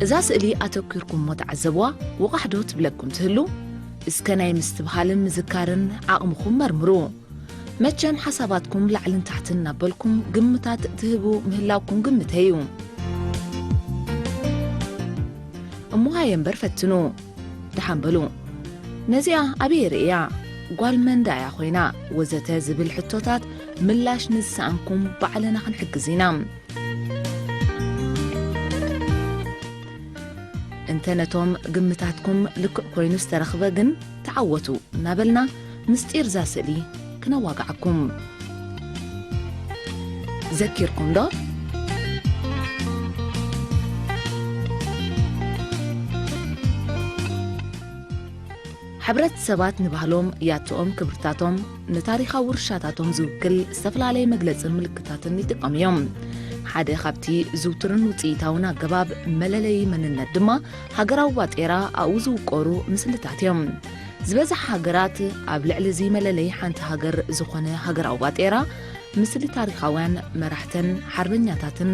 እዛ ስእሊ ኣተኲርኩሞ ተዓዘብዋ፣ ወቓሕዶ ትብለኩም ትህሉ? እስከ ናይ ምስትብሃልን ምዝካርን ዓቕምኹም መርምሩ። መቸም ሓሳባትኩም ላዕልን ታሕትን እናበልኩም ግምታት ትህቡ ምህላውኩም ግምተይ እዩ። እሞ ሃየ እምበር ፈትኑ። ደሓን በሉ። ነዚኣ ኣበይ ርእያ? ጓል መን ደኣ እያ ኮይና? ወዘተ ዝብል ሕቶታት ምላሽ ንዝሰኣንኩም ባዕልና ክንሕግዝ ኢና። እንተ ነቶም ግምታትኩም ልክዕ ኮይኑ ዝተረኽበ ግን ተዓወቱ እናበልና ምስጢር እዛ ስእሊ ክነዋግዓኩም። ዘኪርኩም ዶ? ሕብረት ሰባት ንባህሎም፣ ያትኦም፣ ክብርታቶም፣ ንታሪኻዊ ውርሻታቶም ዝውክል ዝተፈላለየ መግለጽን ምልክታትን ይጥቀሙ እዮም። ሓደ ካብቲ ዝውቱርን ውጽኢታውን ኣገባብ መለለዪ መንነት ድማ ሃገራዊ ባጤራ ኣብኡ ዝውቀሩ ምስልታት እዮም። ዝበዝሓ ሃገራት ኣብ ልዕሊ እዚ መለለዪ ሓንቲ ሃገር ዝኾነ ሃገራዊ ባጤራ፣ ምስሊ ታሪኻውያን መራሕተን ሓርበኛታትን፣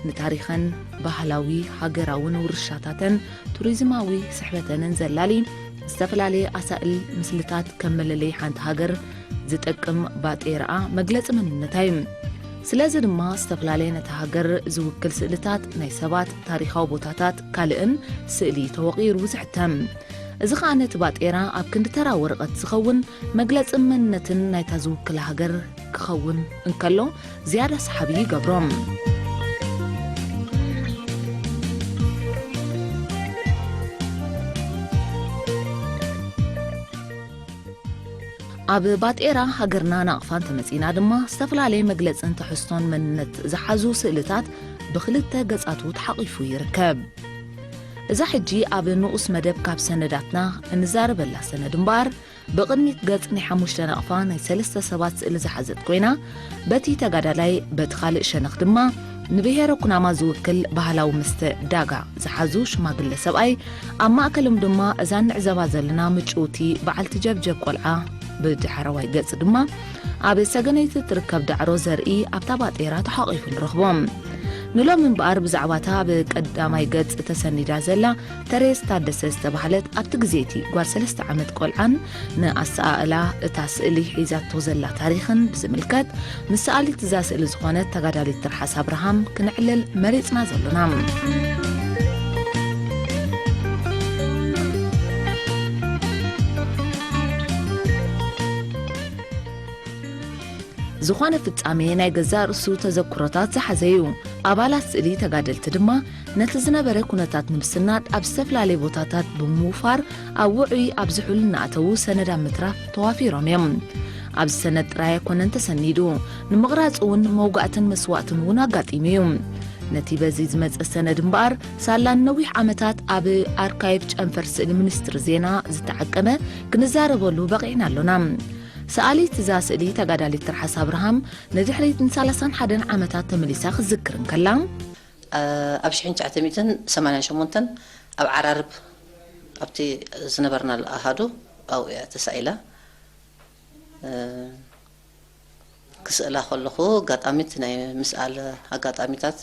ንታሪኸን ባህላዊ ሃገራውን ውርሻታተን ቱሪዝማዊ ስሕበተንን ዘላሊ ዝተፈላለየ ኣሳእል ምስልታት ከም መለለዪ ሓንቲ ሃገር ዝጠቅም ባጤራኣ መግለጺ መንነታ እዩ። ስለዚ ድማ ዝተፈላለየ ነታ ሃገር ዝውክል ስእልታት ናይ ሰባት፣ ታሪኻዊ ቦታታት ካልእን ስእሊ ተወቒሩ ዝሕተም። እዚ ኸኣ ነቲ ባጤራ ኣብ ክንዲ ተራ ወረቐት ዝኸውን መግለጺ መንነትን ናይታ ዝውክላ ሃገር ክኸውን እንከሎ ዝያዳ ሰሓቢ ይገብሮ። ኣብ ባጤራ ሃገርና ናቕፋ እንተመጺእና ድማ ዝተፈላለየ መግለጽን ትሕዝቶን መንነት ዝሓዙ ስእልታት ብኽልተ ገጻቱ ተሓቒፉ ይርከብ። እዛ ሕጂ ኣብ ንኡስ መደብ ካብ ሰነዳትና እንዛረበላ ሰነድ እምበኣር፣ ብቕድሚት ገጽ ናይ ሓሙሽተ ናቕፋ ናይ ሰለስተ ሰባት ስእሊ ዝሓዘት ኮይና፣ በቲ ተጋዳላይ፣ በቲ ካልእ ሸነኽ ድማ ንብሄረ ኩናማ ዝውክል ባህላዊ መስተ ዳጋ ዝሓዙ ሽማግለ ሰብኣይ፣ ኣብ ማእከሎም ድማ እዛ ንዕዘባ ዘለና ምጭውቲ በዓልቲ ጀብጀብ ቆልዓ፣ ብዳሕረዋይ ገጽ ድማ ኣብ ሰገነይቲ እትርከብ ዳዕሮ ዘርኢ ኣብታ ባጤራ ተሓቒፉ ንረኽቦ። ንሎሚ እምበኣር ብዛዕባታ ኣብ ቀዳማይ ገጽ ተሰኒዳ ዘላ ተሬስ ታደሰ ዝተባህለት ኣብቲ ግዜ እቲ ጓል ሰለስተ ዓመት ቆልዓን ንኣሰኣእላ እታ ስእሊ ሒዛቶ ዘላ ታሪኽን ብዝምልከት፣ ምስ ሰኣሊት እዛ ስእሊ ዝኾነት ተጋዳሊት ትርሓስ ኣብርሃም ክነዕልል መሪጽና ዘሎና። ዝኾነ ፍጻሜ ናይ ገዛእ ርእሱ ተዘክሮታት ዝሓዘ እዩ። ኣባላት ስእሊ ተጋደልቲ ድማ ነቲ ዝነበረ ኩነታት ንምስናድ ኣብ ዝተፈላለየ ቦታታት ብምውፋር ኣብ ውዑይ ኣብ ዝሑል እናኣተዉ ሰነድ ኣብ ምትራፍ ተዋፊሮም እዮም። ኣብዚ ሰነድ ጥራይ ኣይኮነን ተሰኒዱ፣ ንምቕራጽ እውን መውጋእትን መስዋእትን እውን ኣጋጢሙ እዩ። ነቲ በዚ ዝመጸ ሰነድ እምበኣር፣ ሳላ ንነዊሕ ዓመታት ኣብ ኣርካይቭ ጨንፈር ስእሊ ሚኒስትሪ ዜና ዝተዓቀበ ክንዛረበሉ በቒዕና ኣሎና። ሰኣሊት እዛ ስእሊ ተጋዳሊት ትርሓስ ኣብርሃም ንድሕሪት ንሰላሳን ሓደን ዓመታት ተመሊሳ ክትዝክር እንከላ፣ ኣብ ሽሕን ትሽዓተ ሚእትን ሰማንያን ሸሞንተን ኣብ ዓራርብ ኣብቲ ዝነበርናሉ ኣሃዱ ኣብኡ እያ ተሳኢላ። እ፣ ክስእላ ከለኹ ኣጋጣሚ እቲ ናይ ምስኣል ኣጋጣሚታት፣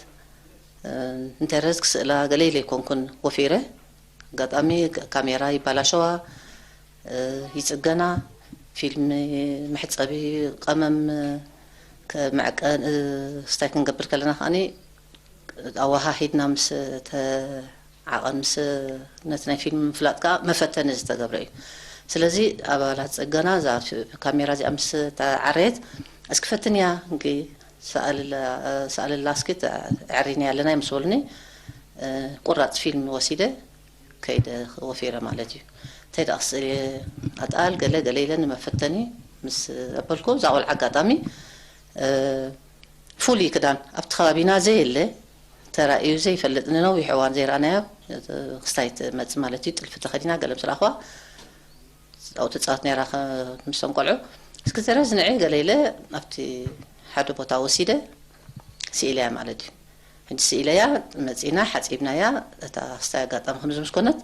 እ፣ ኢንተረስት ክስእላ ገለ ኢለ ኣይኮንኩን ወፊረ። ኣጋጣሚ ካ-፣ ካሜራ ይባላሸዋ፣ እ፣ ይጽገና፣ ፊልም መሕጸቢ ቀመም፣ እ፣ ከ-፣ መዕቀን፣ እ፣ ስታይ ክንገብር ከለና ከኣኒ ኣወሃሂድና ምስ ተ-፣ ዓቐን ምስ ነቲ ናይ ፊልም ምፍላጥ ከኣ መፈተኒ ዝተገብረ እዩ። ስለዚ ኣባላት ጽገና እዛ ፊ-፣ ካሜራ እዚኣ ምስ ተዓረየት፣ "እስኪ ፈትንያ፣ እንኪ ሰኣልላ-፣ ሰኣልላ እስኪ ተ-፣ ኣዕሪንያ ኣለና" ምስ በሉኒ፣ እ፣ ቁራጽ ፊልም ወሲደ ከይደ ወፊረ ማለት እዩ። እንታይ ደኣ ክስእል እየ ኣጣል ገለ ገለ ኢለ ንመፈተኒ ምስ ኣበልኩ፣ እዛ ቆልዓ ኣጋጣሚ፣ እ፣ ፍሉይ ክዳን ኣብቲ ከባቢና ዘየለ፣ ተራእዩ ዘይፈልጥ፣ ንነዊሕ እዋን ዘይረኣናዮ ክስታይ ትመጽእ ማለት እዩ። ጥልፊ ተኸዲና፣ ገለ ምስ ረኣኽዋ ኣብኡ ትጻወት ነይራ፣ ከ-፣ ምስቶም ቆልዑ። "እስኪ ዘረዝ ንዒ" ገለ ኢለ ኣብቲ ሓደ ቦታ ወሲደ ስኢለያ ማለት እዩ። ሕጂ ስኢለያ መጺና፣ ሓጺብናያ። እታ ክስታይ ኣጋጣሚ ከምዚ ምስ ኮነት፣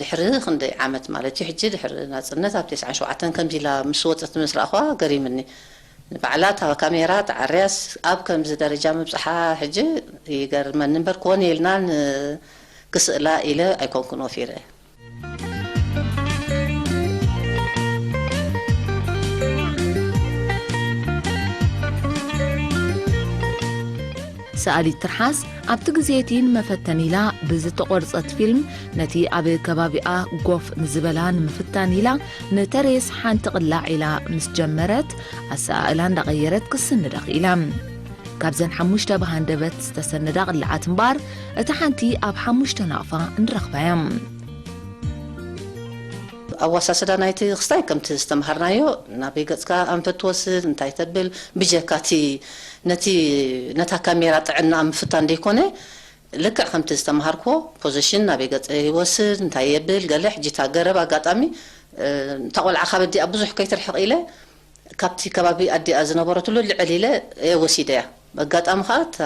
ድሕሪ ክንደይ ዓመት ማለት እዩ፣ ሕጂ ድሕሪ ናጽነት ኣብ ተስዓን ሸውዓተን ከምዚ ኢላ ምስ ወጸት ምስ ረኣኽዋ ገሪምኒ። ንባዕላ እታ ካሜራ ተዓርያስ ኣብ ከምዚ ደረጃ ምብጽሓ ሕጂ ይገርመኒ እምበር፣ ኮነ ኢልና ን-፣ ክስእላ ኢለ ኣይኮንኩን ወፊረ። ሰኣሊት ትርሓስ ኣብቲ ግዜ እቲ ንመፈተን ኢላ ብዝተቖርጸት ፊልም ነቲ ኣብ ከባቢኣ ጎፍ ንዝበላ ንምፍታን ኢላ ንተሬስ ሓንቲ ቅላዕ ኢላ ምስ ጀመረት ኣሰኣእላ እንዳቐየረት ክስንዳ ክኢላ። ካብዘን ሓሙሽተ ብሃንደበት ዝተሰነዳ ቅላዓት እምበኣር እታ ሓንቲ ኣብ ሓሙሽተ ናቕፋ ንረኽባ እያ። ኣዋሳስዳ ናይቲ ክስታይ ከምቲ ዝተምሃርናዮ ናበይ ገጽካ ኣንፈት ትወስድ እንታይ ተብል ብጀካቲ ነቲ ነታ ካሜራ ጥዕና ምፍታን ደይኮነ ልክዕ ከምቲ ዝተምሃርክዎ ፖዚሽን ናበይ ገጸ ይወስድ እንታይ የብል ገለ ሕጂ እታ ገረብ ኣጋጣሚ እታ ቆልዓ ካብ ኣዲኣ ብዙሕ ከይትርሕቕ ኢለ ካብቲ ከባቢ ኣዲኣ ዝነበረትሉ ልዕል ኢለ እየ ወሲደያ። ኣጋጣሚ ከዓ እታ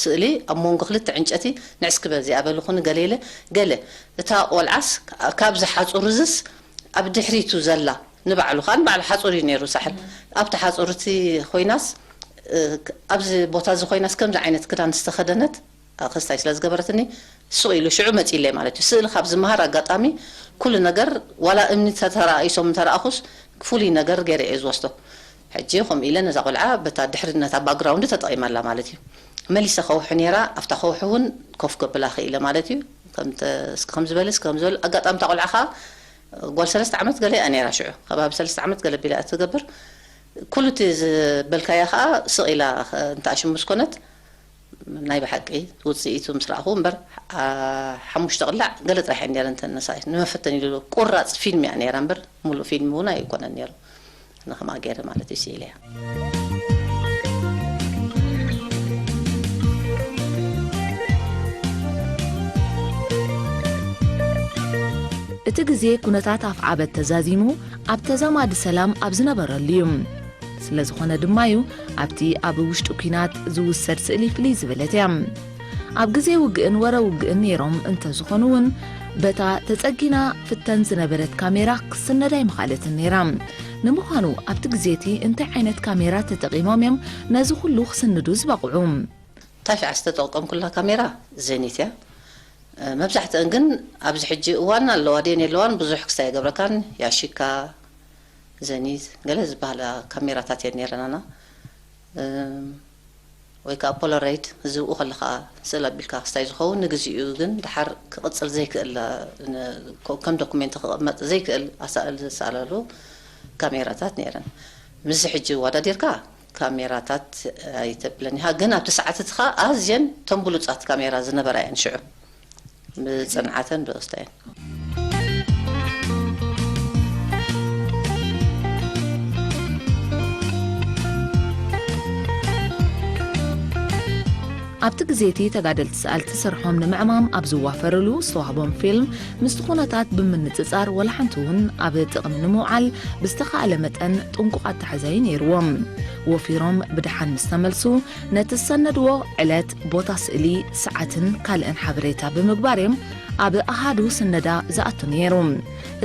ስእሊ ኣብ መንጎ ክልተ ዕንጨቲ ንዕስኪ በዚኣ በልኹኒ ገለ ኢለ ገለ እታ ቆልዓስ ካብዚ ሓፁር እዝስ ኣብ ድሕሪቱ ዘላ ንባዕሉ ከዓ ንባዕሉ ሓፁር እዩ ነይሩ ሳሕል ኣብቲ ሓፁር እቲ ኮይናስ ኣብዚ ቦታ እዚ ኮይናስ ከምዚ ዓይነት ክዳን ዝተኸደነት ክስታይ ስለ ዝገበረትኒ ሱቕ ኢሉ ሽዑ መፂለይ ማለት እዩ። ስእሊ ካብ ዝመሃር ኣጋጣሚ ኩሉ ነገር ዋላ እምኒ ተተራኢሶም እንተረኣኹስ ፍሉይ ነገር ገይረ እየ ዝወስዶ። ሕጂ ከምኡ ኢለ ነዛ ቆልዓ በታ ድሕሪ ነታ ባክግራውንድ ተጠቒመላ ማለት እዩ። መሊሰ ከውሒ ነይራ ኣብታ ከውሒ እውን ኮፍ ከብላ ክኢለ ማለት እዩ። እስከ ከምዝበልስ ከምዝበል ኣጋጣሚ እታ ቆልዓ ከዓ ጓል ሰለስተ ዓመት ገለ እያ ነይራ ሽዑ ከባቢ ሰለስተ ዓመት ገለ ቢላ እያ ትገብር። ኩሉ እቲ ዝበልካያ ከዓ ስቕ ኢላ እንተኣሽሙ ምስ ኮነት ናይ ብሓቂ ውፅኢቱ ምስ ረኣኹ እምበር ሓሙሽተ ቅላዕ ገለ ጥራሕ እየ ነረ እንተነሳ ንመፈተን ኢሉ ቁራፅ ፊልም እያ ነይራ እምበር ሙሉእ ፊልም እውን ኣይኮነን ነይሩ ንከምኣ ገይረ ማለት እዩ ስኢለ እያ እቲ ግዜ ኩነታት ኣፍዓበት ተዛዚሙ ኣብ ተዛማዲ ሰላም ኣብ ዝነበረሉ እዩ። ስለ ዝኾነ ድማ እዩ ኣብቲ ኣብ ውሽጢ ኲናት ዝውሰድ ስእሊ ፍልይ ዝበለት እያ። ኣብ ግዜ ውግእን ወረ ውግእን ነይሮም እንተ ዝኾኑ እውን በታ ተጸጊና ፍተን ዝነበረት ካሜራ ክስነድ ኣይምኻለትን ነይራ። ንምዃኑ ኣብቲ ግዜ እቲ እንታይ ዓይነት ካሜራ ተጠቒሞም እዮም ነዚ ኩሉ ክስንዱ ዝበቕዑ? ታፊዓ ዝተጠቀምኩላ ካሜራ ዘኒት እያ። መብዛሕትአን ግን ኣብዚ ሕጂ እዋን ኣለዋ ድየን የለዋን ብዙሕ ክስታይ ኣይገብረካን። ያሺካ፣ ዘኒት፣ ገለ ዝበሃላ ካሜራታት እየን ነይረናና። ወይ ከዓ ፖላሮይድ ዝብኡ ከለካ ስእል ኣቢልካ ክስታይ ዝኸውን ንግዚኡ ግን ድሓር ክቕፅል ዘይክእል ከም ዶኩሜንት ክቕመጥ ዘይክእል ኣሳእል ዝሰኣላሉ ካሜራታት ነይረን። ምስዚ ሕጂ ዋዳዲርካ ካሜራታት ኣይተብለን ኢኻ ግን ኣብቲ ሰዓት እቲ ኸዓ ኣዝየን ተን ብሉፃት ካሜራ ዝነበራ እየን ሽዑ ብፅንዓተን ብቕስታየን ኣብቲ ግዜ እቲ ተጋደልቲ ሰኣልቲ ስርሖም ንምዕማም ኣብ ዝዋፈርሉ ዝተዋህቦም ፊልም ምስቲ ኩነታት ብምንጽጻር ወላ ሓንቲ እውን ኣብ ጥቕሚ ንምውዓል ብዝተኻእለ መጠን ጥንቁቕ ኣተሓዛይ ነይርዎም። ወፊሮም ብደሓን ምስ ተመልሱ ነቲ ዝሰነድዎ ዕለት፣ ቦታ ስእሊ፣ ሰዓትን ካልእን ሓበሬታ ብምግባር እዮም ኣብ ኣሃዱ ስነዳ ዝኣቱ ነይሩ።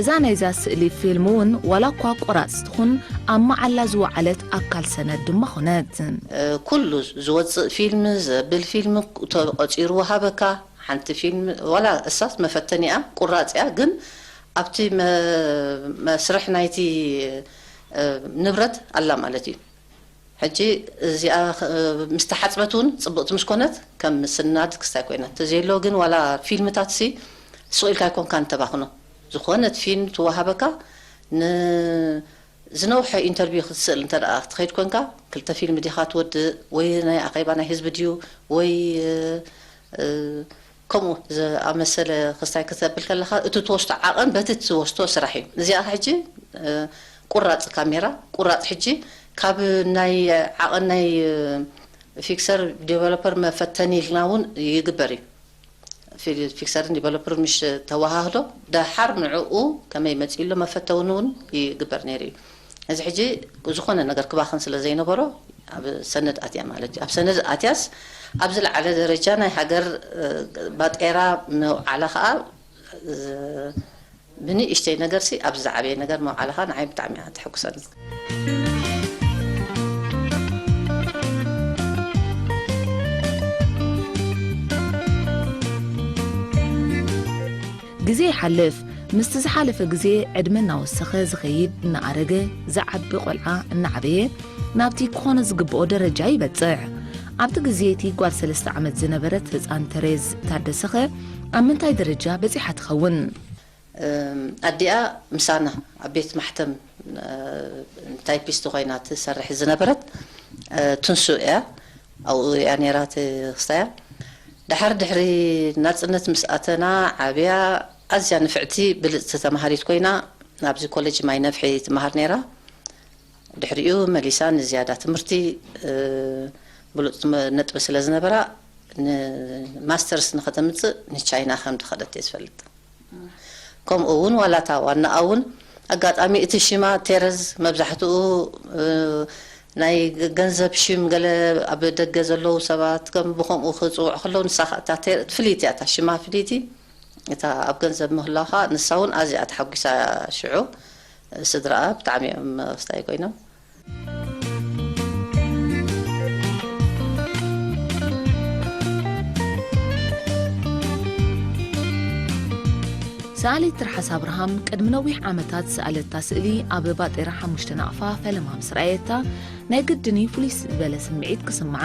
እዛ ናይዛ ስእሊ ፊልም እውን ዋላ እኳ ቆራጽ ትኹን ኣብ መዓላ ዝወዓለት ኣካል ሰነድ ድማ ኾነት። ኩሉ ዝወፅእ ፊልም ዘብል ፊልም ተቆፂሩ ወሃበካ ሓንቲ ፊልም ዋላ እሳስ መፈተኒኣ ቁራፂያ ግን ኣብቲ መስርሕ ናይቲ ንብረት ኣላ ማለት እዩ ሕጂ እዚኣ ምስ ተሓፅበት እውን ፅብቕቲ ምስ ኮነት ከም ምስናድ ክስታይ ኮይና ተዘየሎ ግን ዋላ ፊልምታት ሲ ስቕ ኢልካ ኣይኮንካ ንተባኽኖ ዝኾነት ፊልም ትወሃበካ ን ዝነውሐ ኢንተርቪው ክትስእል እንተ ደኣ ክትኸይድ ኮንካ ክልተ ፊልም ዲኻ ትወድእ ወይ ናይ ኣኼባ ናይ ህዝቢ ድዩ ወይ ከምኡ ዝኣመሰለ ክስታይ ክተብል ከለኻ እቲ ትወስዶ ዓቐን በቲ ትወስዶ ስራሕ እዩ። እዚኣ ሕጂ ቁራፅ ካሜራ ቁራፅ ሕጂ ካብ ናይ ዓቐን ናይ ፊክሰር ዲቨሎፐር መፈተኒ ኢልና እውን ይግበር እዩ። ፊክሰርን ዲቨሎፐር ምሽ ተወሃህዶ ደሓር ንዕኡ ከመይ መፂኡ ኣሎ መፈተውኒ እውን ይግበር ነይሩ እዩ። እዚ ሕጂ ዝኾነ ነገር ክባኽን ስለ ዘይነበሮ ኣብ ሰነድ ኣትያ ማለት እዩ። ኣብ ሰነድ ኣትያስ ኣብ ዝለዓለ ደረጃ ናይ ሃገር ባጤራ ምውዓላ ከዓ ብንእሽተይ ነገር ሲ ኣብ ዝዓበየ ነገር ምውዓላ ከዓ ንዓይ ብጣዕሚ እያ ተሐጉሰኒ። ግዜ ይሓልፍ። ምስቲ ዝሓለፈ ግዜ ዕድመ እናወሰኸ ዝኸይድ፣ እናኣረገ ዝዓቢ ቆልዓ እናዓበየ ናብቲ ክኾኖ ዝግብኦ ደረጃ ይበጽሕ። ኣብቲ ግዜ እቲ ጓል ሰለስተ ዓመት ዝነበረት ህጻን ተሬዝ ታደሰኸ ኣብ ምንታይ ደረጃ በጺሓ ትኸውን? ኣዲኣ ምሳና ኣብ ቤት ማሕተም ታይፒስት ኮይና ትሰርሕ ዝነበረት ትንሱ እያ። ኣብኡ እያ ነራ ትኽስታያ። ደሓር ድሕሪ ናፅነት ምስ ኣተና ዓብያ ኣዝያ ንፍዕቲ ብልፅቲ ተምሃሪት ኮይና ኣብዚ ኮሌጅ ማይ ነፍሒ ትመሃር ነራ። ድሕሪኡ መሊሳ ንዝያዳ ትምህርቲ ብሉፅ ነጥቢ ስለ ዝነበራ ንማስተርስ ንኸተምፅእ ንቻይና ከም ዝኸደት እየ ዝፈልጥ። ከምኡ እውን ዋላ እታ ዋናኣ እውን ኣጋጣሚ እቲ ሽማ ቴረዝ መብዛሕትኡ ናይ ገንዘብ ሽም ገለ ኣብ ደገ ዘለዉ ሰባት ከም ብከምኡ ክፅውዑ ከለዉ ንሳ ፍልይቲ እያ እታ ሽማ ፍልይቲ እታ ኣብ ገንዘብ ምህላኻ ንሳ እውን ኣዝያ ተሓጒሳ ሽዑ ስድራኣ ብጣዕሚ እዮም ስታይ ኮይኖም። ሰኣሊት ትርሓስ ኣብርሃም ቅድሚ ነዊሕ ዓመታት ዝሰኣለታ ስእሊ ኣብ ባጤራ ሓሙሽተ ናቕፋ ፈለማ ምስ ረኣየታ ናይ ግድን እዩ ፍሉይ ዝበለ ስምዒት ክስምዓ።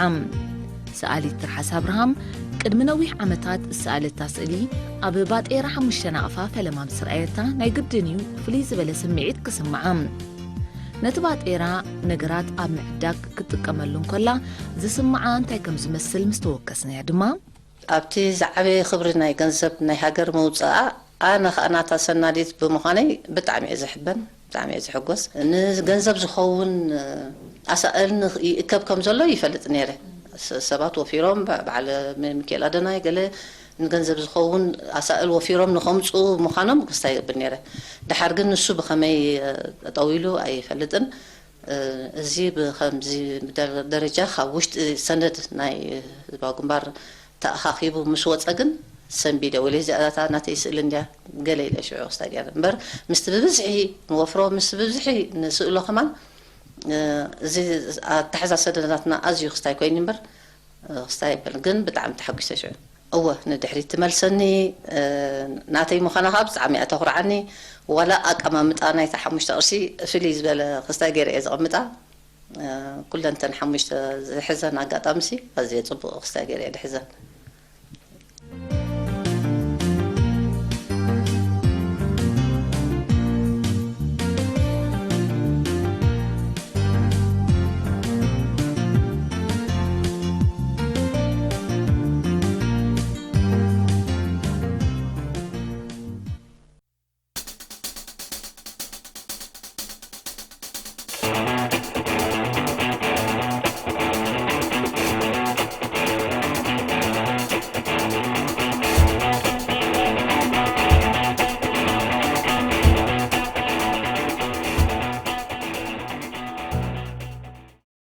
ሰኣሊት ትርሓስ ኣብርሃም ቅድሚ ነዊሕ ዓመታት ዝሰኣለታ ስእሊ ኣብ ባጤራ ሓሙሽተ ናቕፋ ፈለማ ምስ ረኣየታ ናይ ግድን እዩ ፍሉይ ዝበለ ስምዒት ክስምዓ። ነቲ ባጤራ ነገራት ኣብ ምዕዳግ ክትጥቀመሉ እንከላ ዝስምዓ እንታይ ከም ዝመስል ምስ ተወከስናያ ድማ፣ ኣብቲ ዝዓበየ ክብሪ ናይ ገንዘብ ናይ ሃገር ምውፅኣ ኣነ ከዓ ናታ ሰናዲት ብምዃነይ ብጣዕሚ እየ ዝሕበን ብጣዕሚ እየ ዝሕጎስ። ንገንዘብ ዝኸውን ኣሳእል ይእከብ ከም ዘሎ ይፈልጥ ነይረ። ሰባት ወፊሮም በዓል ሚካኤል ኣደናይ ገለ ንገንዘብ ዝኸውን ኣሳእል ወፊሮም ንኸምፅኡ ምዃኖም ክስታይ ይብል ነይረ። ድሓር ግን ንሱ ብኸመይ ጠጠው ኢሉ ኣይፈልጥን። እዚ ብኸምዚ ደረጃ ካብ ውሽጢ ሰነድ ናይ ህዝባዊ ግንባር ተኣኻኺቡ ምስ ወፀ ግን ሰንቢደ ወለ እዚኣታ ናተይ ስእሊ እንድያ ገለ ኢለ ሽዑ ክስታይ ገይረ እምበር ምስቲ ብብዝሒ ንወፍሮ ምስ ብብዝሒ ንስእሎ ከማን እዚ ኣተሓዛ ሰነዳትና ኣዝዩ ክስታይ ኮይኑ እምበር ክስታይ ይበል ግን ብጣዕሚ ተሓጒሰ ሽዑ። እወ ንድሕሪት ትመልሰኒ ናተይ ምዃና ከዓ ብጣዕሚ እያ ተኹርዓኒ። ዋላ ኣቀማምጣ ናይታ ሓሙሽተ ቅርሲ ፍልይ ዝበለ ክስታይ ገይረ እየ ዘቐምጣ። ኩለን እተን ሓሙሽተ ዝሕዘን ኣጋጣሚ ሲ ኣዝየ ፅቡቕ ክስታይ ገይረ እየ ዝሕዘን።